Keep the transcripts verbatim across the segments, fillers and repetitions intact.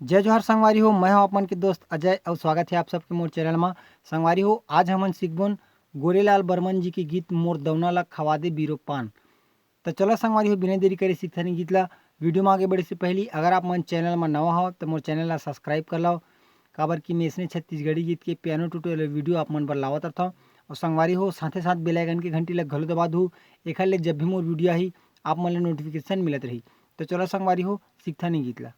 जय जोहार संगवारी हो, मैं हूं आप मन के दोस्त अजय अउ स्वागत हे आप सबके मोर चैनल मा। संगवारी हो, आज हमन सीखबोन गोरेलाल बर्मन जी के गीत मोर दौना ला खवा दे बीरो पान। त चलो संगवारी हो, बिना देरी करे सीखथन ए गीत ला। वीडियो मा आगे बढ़े से पहली अगर आप मन चैनल मा नवा हो त मोर चैनल ला सब्सक्राइब कर लव, काबर कि मैं इसने छत्तीसगढ़ी गीत के पियानो ट्यूटोरियल वीडियो आप मन बर लावत रहथव। अउ संगवारी हो, साथे साथ बेल आइकन के घंटी ला घलो दबा दू, एखर ले जब भी मोर वीडियो आही आप मन ला नोटिफिकेशन मिलत रही। त चलो संगवारी हो, सीखथन ए गीत ला।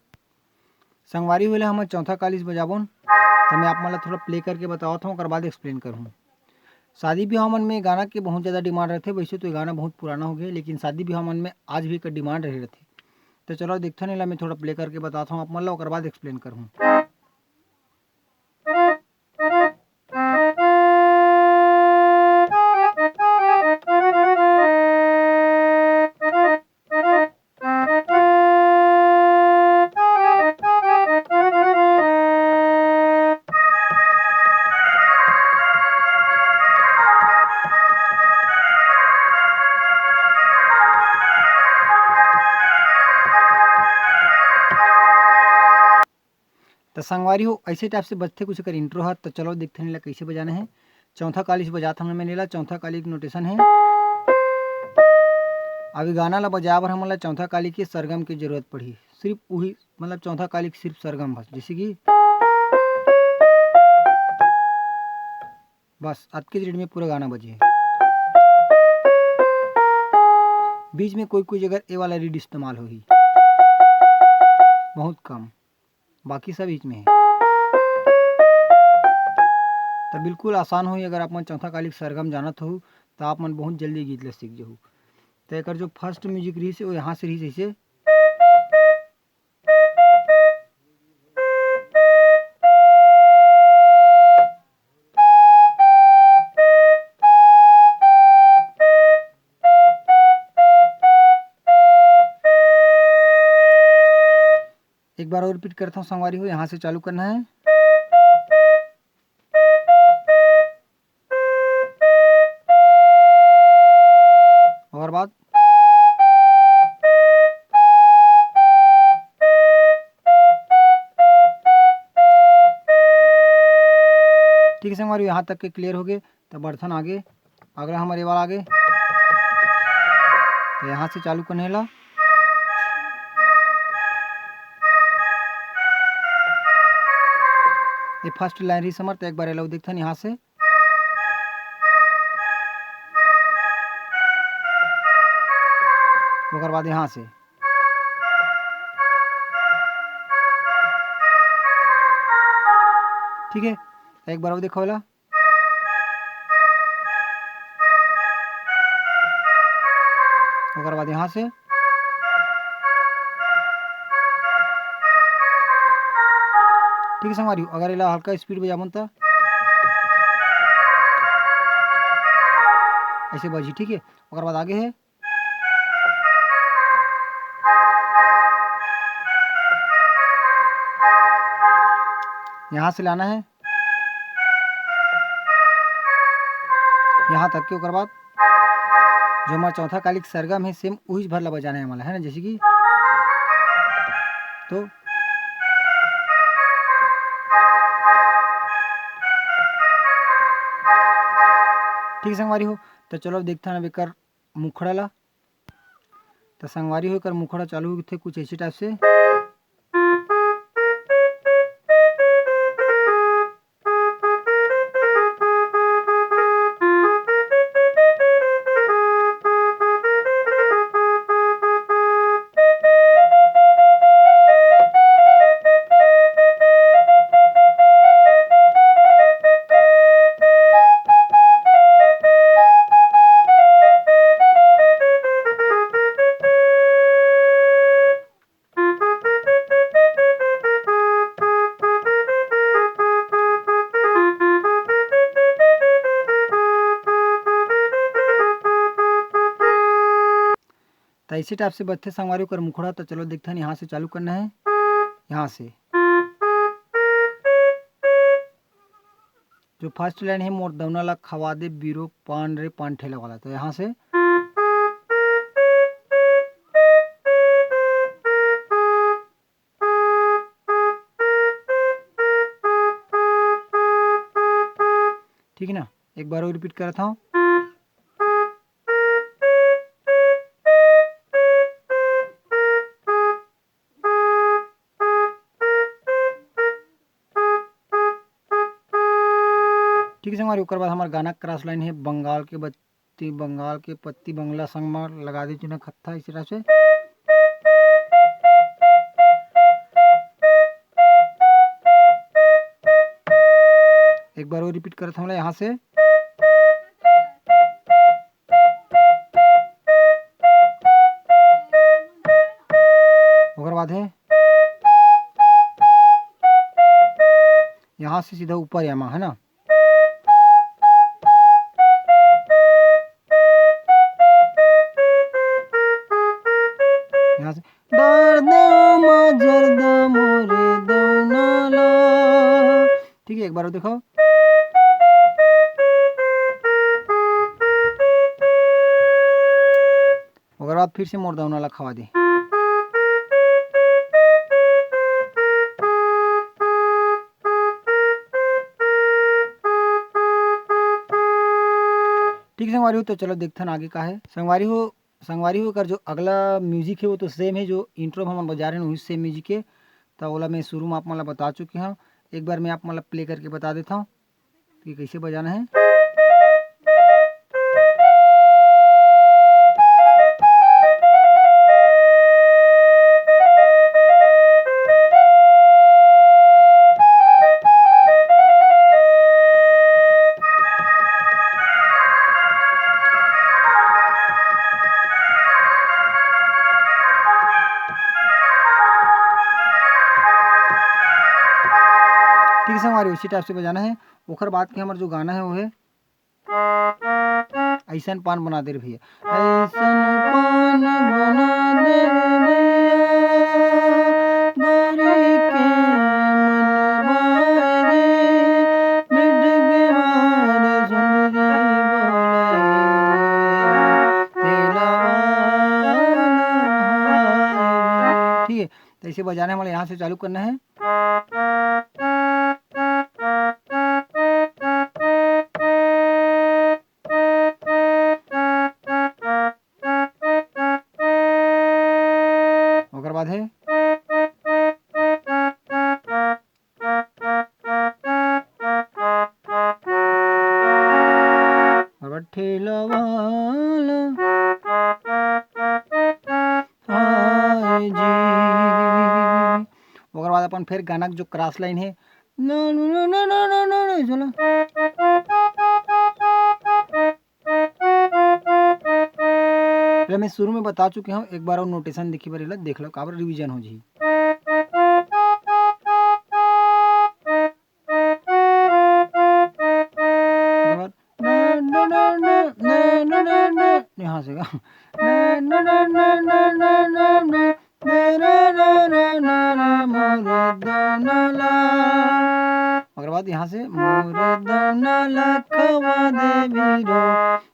संगवारी हो, एला हमन चौथा काली से बजाबोन। त मैं आप मन ला थोड़ा प्ले करके बतावत हूँ, ओकर बाद एक्सप्लेन करहूँ। शादी ब्याह मन में गाना के बहुत ज़्यादा डिमांड रहथे। वैसे तो ये गाना बहुत पुराना हो गया, लेकिन शादी ब्याह मन में आज भी एकर डिमांड रहे रहथे। तो चलो देखथन, एला मैं थोड़ा प्ले करके बताता हूँ आप मन ला, ओकर बाद एक्सप्लेन करहूँ। त संगवारी हो, ऐसे टाइप से बजथे कुछ एकर इंट्रो ह। त चलो देखथन एला कैसे बजाना है। चौथा काली से बजात हमन, मैंने ला चौथा काली के नोटेशन है। अभी गाना ला बजाए बर हमन ला चौथा काली के सरगम के जरूरत पड़ही, सिर्फ वही, मतलब चौथा काली के सिर्फ सरगम बस, जैसे कि बस अतके रेट में पूरा गाना बजे। बीच में कोई कोई जगह ए वाला रीड इस्तेमाल होही, बहुत कम, बाकी सब बीच में है। तो बिल्कुल आसान होही, अगर आप मन चौथा काली के सरगम जानत हो तो आप मन बहुत जल्दी गीत ला सीख जहू। तो एकर जो फर्स्ट म्यूजिक रही से वो यहाँ से रही, जैसे एक बार और रिपीट करता हूँ संगवारी हो, यहाँ से चालू करना है। ओकर बाद ठीक है संगवारी, यहाँ तक के क्लियर हो गए। तो बढ़थन आगे, अगला हमर ये वाला आगे, तो यहाँ से चालू करने ला। ये फर्स्ट लाइन रही समर, तो एक बार एला देखथन यहाँ से। ओकर बाद यहाँ से, ठीक है, एक बार और देखो ला। ओकर बाद यहाँ से, ठीक है संगवारी हो, अगर एला हल्का स्पीड बजाबन त ऐसे बजी, ठीक है। ओकर बाद आगे है, यहाँ से लाना है यहाँ तक के। ओकर बाद जो हमारा चौथा काली के सरगम है, सेम उही भर ला बजाना है हमारा, है ना, जैसे कि तो ठीक है संगवारी हो, तो चलो अब देखथन अब एकर मुखड़ा ला। तो संगवारी हो, एकर मुखड़ा चालू होथे कुछ ऐसे टाइप से। त ऐसे टाइप से बजथे संगवारी ओकर मुखड़ा। त चलो देखथन, यहाँ से चालू करना है, यहाँ से। जो फर्स्ट लाइन है, "मोर दौना ला खवा दे बीरो पान रे पान ठेला वाला", तो यहाँ से ठीक है ना, एक बार और रिपीट करत हूँ। ठीक है संगवारी, ओकर बाद हमार गाना क्रॉस लाइन है, बंगाल के बत्ती, बंगाल के पत्ती बंगला संग में लगा दे चुना खत्था, इस तरह से। एक बार और रिपीट करत हूँ यहाँ से। ओकर बाद है यहाँ से सीधा ऊपर यामा, है ना। यहाँ से दर्द मजर्द मोरे दौनला। ठीक है, एक बार और देखो। ओकर बाद फिर से मोर दौना ला खवा दे। ठीक संगवारी हो, तो चलो देखथन आगे का है। संगवारी हो, संगवारी हो, एकर जो अगला म्यूजिक है वो तो सेम है, जो इंट्रो में हमन बजा रहे हैं वही सेम म्यूजिक है। तो ओला मैं शुरू में आप मन ला बता चुके हूँ, एक बार मैं आप मन ला प्ले करके बता देता हूँ कि कैसे बजाना है। ठीक है संगवारी, उसी टाइप से बजाना है। ओकर बाद के हमर जो गाना है वो है ऐसन पान बना दे रे भैया, ऐसन पान बना दे रे भैया, गोरी के मन बाजे, मिठ के मारे सुंदरी बोले, तेला वाला हाय। ठीक है, तो इसे बजाने वाले यहाँ से चालू करना है। ओकर बाद है और ठेला वाला हाय जी। ओकर बाद अपन फिर गाना के जो क्रॉस लाइन है, ना, ना, ना, ना, ना, ना, ना, ना, चलो। पहले मैं शुरू में बता चुके हूँ, एक बार और नोटेशन लिखी बर एला देख लो, काबर रिवीजन हो जाही। ओकर बाद ना, ना, ना, ना, ना, ना, ना, ना, यहाँ से गा। ना, ना, ना, ना, ना, ना, ना, ना, ना, ना, ना, ना, मोर दौना ला। ओकर बाद यहाँ से मोर दौना ला खवा दे बीरो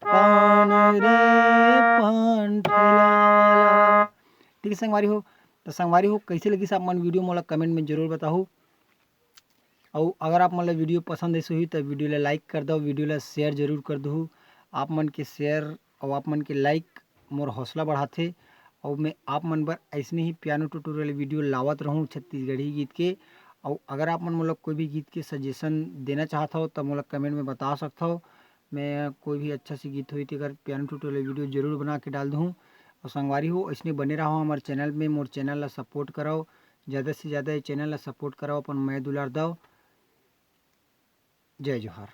पान रे पान ठेला वाला। ठीक है संगवारी हो, तो संगवारी हो, कैसे लगिस आप मन वीडियो, मोला कमेंट में जरूर बताहू। अउ अगर आप मन ला वीडियो पसंद आइस होही, तो वीडियो ला लाइक कर दो, वीडियो ला शेयर जरूर कर दहू। आप मन के शेयर अउ आप मन के लाइक मोर हौसला बढ़ाथे। अउ मैं आप मन बर अइसने ही पियानो ट्यूटोरियल वीडियो लावत रहूँ छत्तीसगढ़ी गीत के। अउ अगर आप मन मोला कोई भी गीत के सजेशन देना चाहत हव, तो मोला कमेंट में बता सकत हव। मैं कोई भी अच्छा से गीत होही, तेकर पियानो ट्यूटोरियल वीडियो जरूर बना के डाल दूँ। अउ संगवारी हो, अइसने बने रहो हमारे चैनल में, मोर चैनल ला सपोर्ट करो, ज़्यादा से ज़्यादा ये चैनल ला सपोर्ट करो, अपन मया दुलार दो। जय जोहार।